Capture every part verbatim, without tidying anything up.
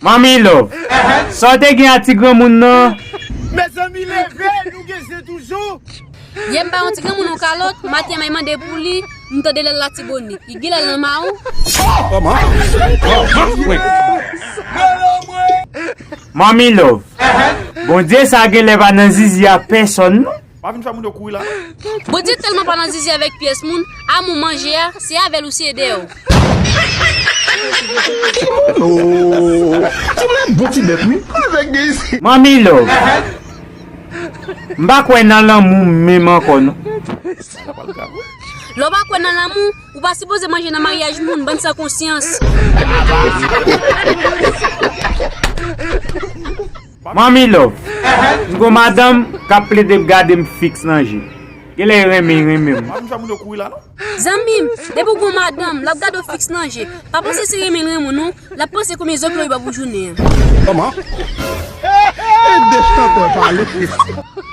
Manmi Love, sa w te gen a ti granmoun nan? Mezanmi, leve, nou gen zen toujou. Yè m ba yon ti granmoun yon kalòt, maten an m al mande pou li, m tande l al Latibonit. Li genlè nan Mawon. Manmi Love, Bondye sa genlè pa nan zizi a pèsòn non. Pa vin fè moun yo kouri la non. Bondye tèlman pa nan zizi avèk pyès moun, amou manje a, se avè l ou se dèyè w. Timoun, bon ti bèt wi. Manmi Love, m pa kwè nan lanmou menm ankò non. Lè w pa kwè nan lanmou, ou pa sipoze manje nan maryaj moun, bann san konsyans. Manmi Love, m gon madanm k ap plede gade m fiks nan je. Genlè renmen, renmen m. Pa vin fè moun yo kouri la non. Zanmi m, depi w gon madanm, l ap gade w fiks nan je. Pa panse se renmen l renmen w non. L ap panse konbyen zòt li ba pou jounen an. Kòman? E de chantè pale.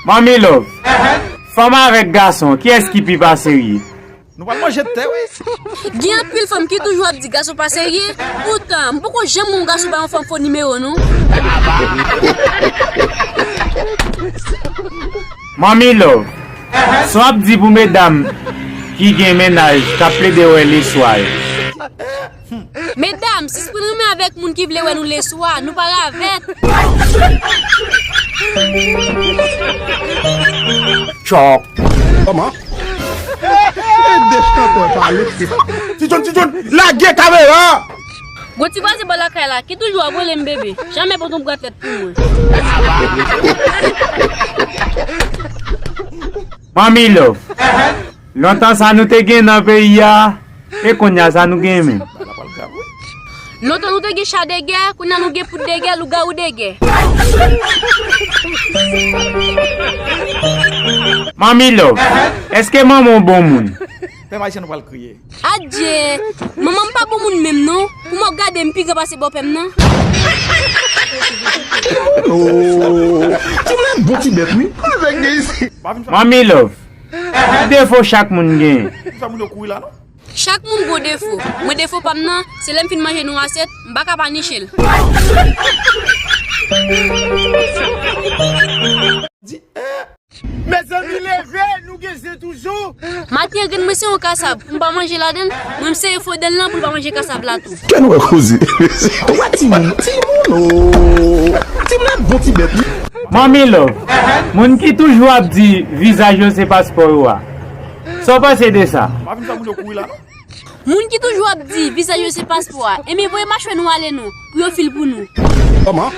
Manmi Love, fanm avèk gason, kiyès ki pi pa serye? Nou pral manje tè wi. Gen anpil fanm ki toujou ap di gason pa serye, poutan m poko janm wè yon gason bay yon fanm fo nimewo non. Manmi Love, sa w ap di pou medam ki gen mennaj k ap plede wè leswa yo? Medam, sispann renmen avèk moun ki vle wè nou leswa, nou pa ravèt. Tchòk. Kòman? E de chantè pale. Ti John, Ti John, lage kamera! Gon ti vwazen bò lakay la, ki toujou ap rele m bebe, jamè pote yon bra tèt pou mwen. Manmi Love, lontan sa nou te gen nan peyi a, e kounye a sa nou gen menm? Lontan nou te gen cha de gè, kounye a nou gen poud de gè, lougawou de gè. Manmi Love, èske manman w bon moun? Pèp ayisyen nou pral kriye. Adje, manman m pa bon moun menm non. Pou m ap gade m pi gran pase bòpè m nan. Timoun, bon ti bèt wi. Manmi Love, ki defo chak moun genyen? Fè moun yo kouri la non. Chak moun gon defo. Mwen defo pa m nan, se lè m fin manje nan yon asyèt, m pa ka pa niche l. Di, eh. Mezanmi, leve, nou gen zen toujou. Maten an, grenn mwen se yon kasab, m pa manje ladan l, mwen m sere fo dan l lan pou l pa manje kasab la tou. Kè nou wè koze. Wè timoun, timoun, oh. Timoun ap bon ti bèt wi. Manmi Love, moun ki toujou ap di vizaj yo se paspò yo a. Sa w panse de sa? Pa vin fè moun yo kouri la non. Moun ki toujou ap di vizaj yo se paspò a, enben voye machwè nou ale non, pou yo fil pou nou. Kòman?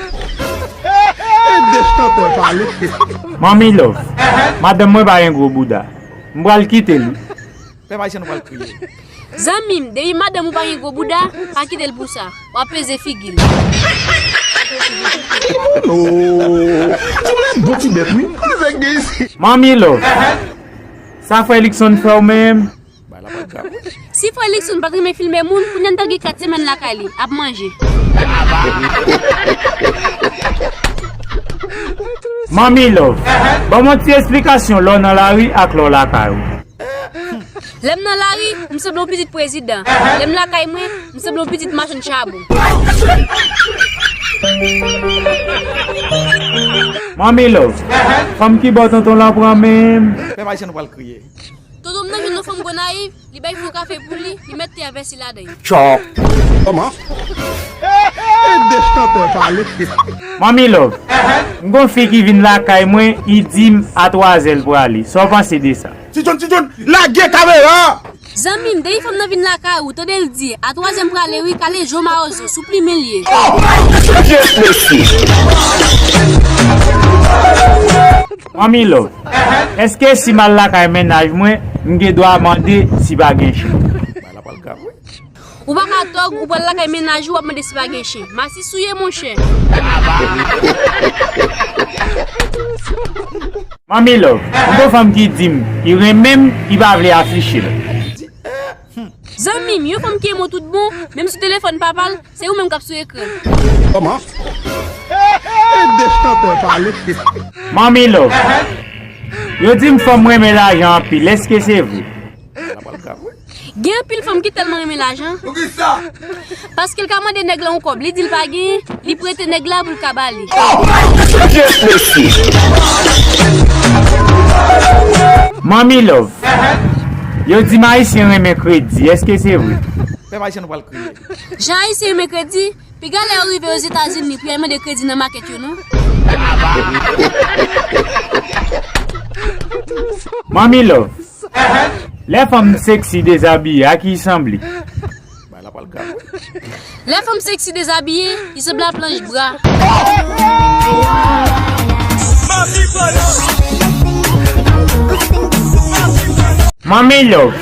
E de chantè pale. Manmi Love, madanm mwen pa gen gwo bouda. M pral kite l wi. Pèp ayisyen nou pral kriye. Zanmi m, depi madanm ou pa gen gwo bouda, pa kite l pou sa. W ap peze figi l. Timoun, oh. Timoun ap bon ti bèt wi. Manmi Love, sa frè Luckson fè w menm? Bay la pa grav wi. Si frè Luckson pa t renmen filme moun, kounye a n t ap gen kat semèn lakay li, ap manje. Manmi Love, ban m yon ti esplikasyon lè w nan lari ak lè w lakay ou. Lè m nan lari, m sanble yon pitit prezidan. Lè m lakay mwen, m sanble yon pitit machann chabon. Manmi Love, fanm ki bò tonton lan pran menm. Pèp ayisyen nou pral kriye. Tonton m nan jwenn yon fanm Gonayiv, li bay fon kafe pou li, li mèt te a vèsi ladan l. Tchòk. Kòman? E de chantè pale. Manmi Love, m gon fi ki vin lakay mwen, li di m a twazè l prale. Sa w panse de sa? Ti John, Ti John, lage kamera! Zanmi m, depi fanm nan vin lakay ou, tande l di, a twazè m prale wi, kale jo mawozo, sou plimen l ye. Manmi Love, èske si m al lakay mennaj mwen, m gen dwa mande si pa gen chen? Ou pa ka tòg, ou pral lakay mennaj ou, w ap mande si pa gen chen. Masis ou ye, monchè. Manmi Love, m gon fanm ki di m li renmen m, li pa vle afiche l. Zanmi m, yon fanm ki renmen w tout bon, menm sou telefòn papa l, se ou menm k ap sou ekran. Kòman? E de chantè pale. Manmi Love, yo di m fanm renmen lajan anpil, èske se vre? Gen anpil fanm ki tèlman renmen lajan. Poukisa? Paske l ka mande nèg la yon kòb, li di l pa genyen, li prete nèg la pou l ka ba li. Manmi Love, yo di m Ayisyen renmen kredi, èske se vre? Pèp Ayisyen nou pral kriye. Jan Ayisyen renmen kredi, piga lè yo rive Ozetazini pou y al mande kredi nan makèt yo non. Manmi Love, lè fanm seksi dezabiye, a ki i sanble? Bagay la pral grav. Lè fanm seksi dezabiye, li sanble a planch bra. Manmi Love,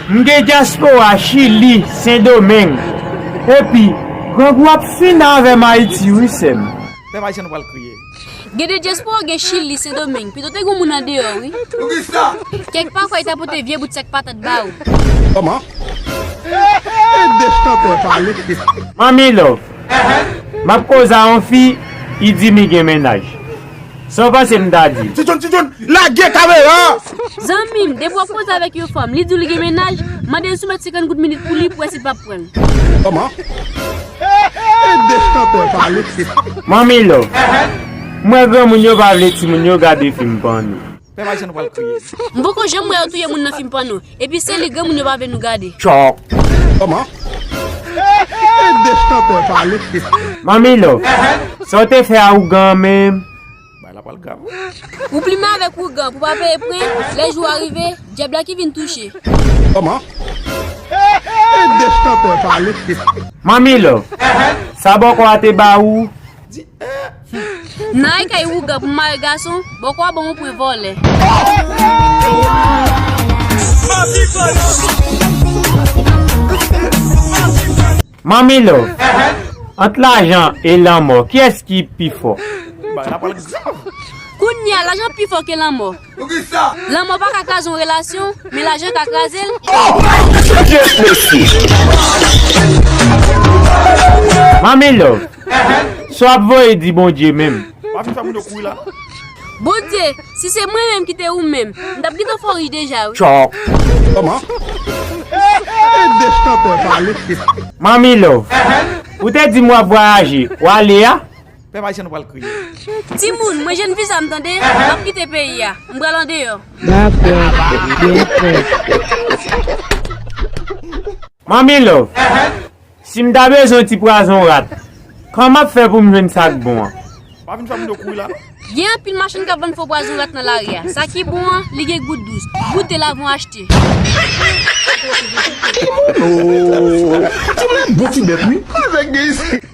m gen dyaspora Chili, Sendomeng. Epi, grangou ap fini avè m Ayiti wi sè m. Pèp Ayisyen nou pral kriye. Gen de dyaspora gen Chili, Sendomeng, pito te gen moun andeyò wi. Kèk pafwa li ta pote vye bout sèk patat ba ou. Kòman? Ede chantè pale. Manmi Love, m ap koze a yon fi, i di m i gen mennaj. Sa w panse m ta di? Ti John, Ti John, lage kamera! Zanmi m, depi w ap koze avèk yon fanm, li di w li gen mennaj, mande l soumèt senkant goud minit pou li pou wè si l p ap pran l. Kòman? Ede chantè pale. Manmi Love, m wè granmoun yo pa vle timoun yo gade fim pòno. Pèp Ayisyen nou pral kriye. M poko janm wè yo touye moun nan fim pòno. Epi se li granmoun yo pa vle nou gade. Chòk. Kòman? Ede chantè pale. Manmi Love, sa w te fè a ougan menm? Bagay la pral grav. Ou plimen avèk ougan pou pa peye prent, lè jou a rive, dyab la ki vin touche. Kòman? Ede chantè pale. Manmi Love, sa bòkò a te ba ou? Nan ay kay ougan pou mare gason, bòkò a ban m yon pwen vòlè. Manmi Love, ant lajan e lanmò, kiyès ki pi fò? Bagay la pral grav. Kounye a, lajan pi fò ke lanmò. Lanmò pa ka kraze yon relasyon, men lajan ka kraze l. Manmi Love, sa w ap voye di Bondye menm? Pa vin fè moun yo kouri la non. Bondye, si se mwen menm ki te ou menm, m t ap gentan fè w rich deja wi. Chòk. Kòman? Ede chantè pale. Manmi Love, ou te di m w ap vwayaje, w ale a? Pèp Ayisyen nou pral kriye. Timoun, mwen jwenn viza m tande, m ap kite peyi a. M pral andeyò. Dakò, byen fèt. Manmi Love, si m ta bezwen yon ti pwazon rat, kòman m ap fè pou m jwenn sa k bon an? Pa vin fè moun yo kouri la non. Gen anpil machann k ap vann fo pwazon rat nan lari a. Sa ki bon an, li gen gout dous. Goute l avan w achte. Ti moun bon ti bèt wi.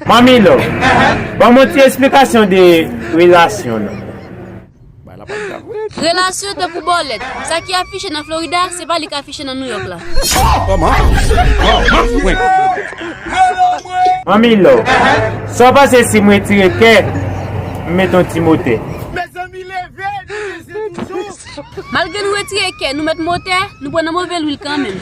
Manmi Love, ban m yon ti esplikasyon de relasyon non. Bagay la pral grav. Relasyon tankou bòlèt. Sa ki afiche nan Florida, se pa li k afiche nan New York la. Kòman? Manmi Love, sa w panse si m retire kè, m met yon ti motè? Mezanmi leve, nou leve toujou. Malgre nou retire kè, nou met motè, nou pran nan move lwil kanmenm.